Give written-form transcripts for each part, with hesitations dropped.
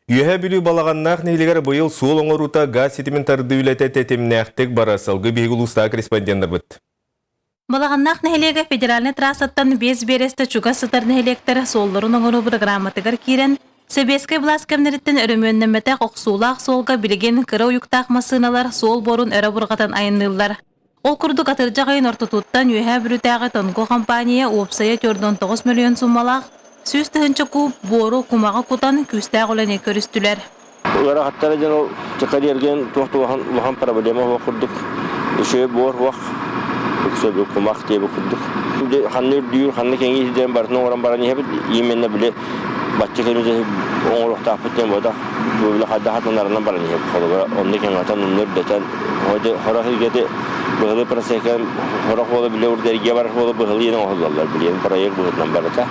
Үөһээ Бүлүү Балаҕаннаах нэһилиэгэр быйыл суол оҥоруута газ ситимин тардыы үлэтэ тэтимнээхтик барар. Салгыы биһиги улуустааҕы корреспонденнарбыт. Балаҕаннаах нэһилиэгэ федеральнай трассаттан 5 биэрэстэ чугас сытар нэһилиэктэр суолларын оҥоруу бырагырааматыгар киирэн, Сэбиэскэй былаас кэмнэриттэн өрөмүөннэммэтэх охсуулаах суолга билигин кыра уйуктаах массыыналар суол буорун өрө бурҕатан айанныыллар. Ол курдук атырдьах ыйын ортотуттан Үөһээ Бүлүүтээҕи Тонго компания уопсайа 49 мөлүйүөн суумалаах 100 000 куб буору кумаҕы кутан күүстээх үлэни көрүстүлэр. Ыарахаттара диэн ол карьерген туох да улахан улахан проблема суох курдук. Үчүгэй буор суох, үксэ кумах диэбит курдук. Ханна үрдүүр, ханна кэҥиир диэн барытын оҥорон баран иһэбит. Именно били бачча кэмитэ оҥоруохтаахпыт диэн буолбатах. Били хайдах атынарынан баран иһэбит. Холобура, онно кэҥэтэн, онно үрдэтэн, хорох илгэти быһылы процесскэ хорох буола били урдэргэ барар буола быһылы оҥоһуллаллар билиэн проект быһыытынан барыта.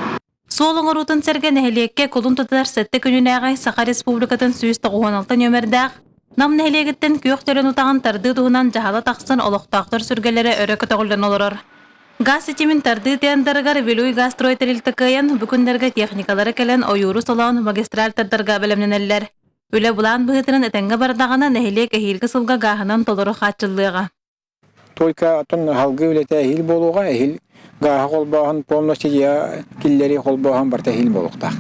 Суол оҥоруутун сэргэ нэһилиэккэ кулун тутар сэттэ күнүнээҕи Саха Республикатын 196 нүөмэрдээх Нам нэһилиэгиттэн күөх төлөн утаҕын тардыы туһунан дьаһала тахсан олохтоохтор сүргэлэрэ өрө көтөҕүллэн олорор. Газ ситимин тардыы тендерыгар Вилюй Газстрой тэрилтэ кыайан, бу күннэргэ техникалара кэлэн ойууру солоон магистраль тардарга бэлэмнэнэллэр. Үлэ былаан быһыытынан этэҥҥэ бардаҕына, нэһилиэк эһиилги сылга гааһынан толору хааччыллыаҕа. Только оттон салгыы үлэтэ эһиил буолуоҕа, эһиил гааһы холбооһун полностью дьиэ киллэрии холбооһун барыта эһиил буолуохтаах.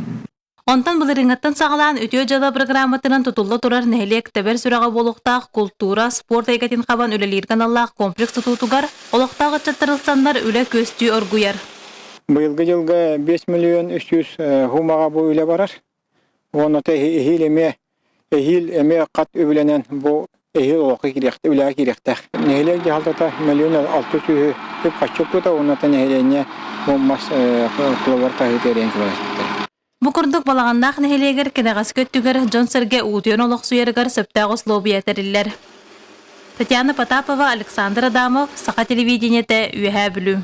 Онтон былырыыҥҥыттан саҕалаан Үтүө дьыала бырагырааматынан тутулла турар нэһилиэк тэбэр сүрэҕэ буолуохтаах култуура, спорт эйгэтин хабан үлэлииргэ аналлаах комплекс тутуутугар олохтоох ыччаттар ылсаннар үлэ күөстүү оргуйар. Быйылгы дьылга 5 миллион 300 хумаҕа бу үлэ барар. Уонна эһиил эмиэ эһиил эмиэ хат үбүлэнэн бу эһиил олоххо киириэхтээх, үлэҕэ киириэхтээх. Нэһилиэк дьаһалтата миллион алта сүүһү үп-харчы укпута уонна нэһилиэнньэ бу мас кулабар таһыыта эрэйэн көмөлөспүттэр. Бу курдук Балаҕаннаах нэһилиэгэр кэнэҕэски өттүгэр дьон-сэргэ уутуйан олохсуйарыгар сөптөөх услуобуйа тэриллэр. Татьяна Потапова, Александр Адамов, Саха телевидениетэ, Үөһээ Бүлүү.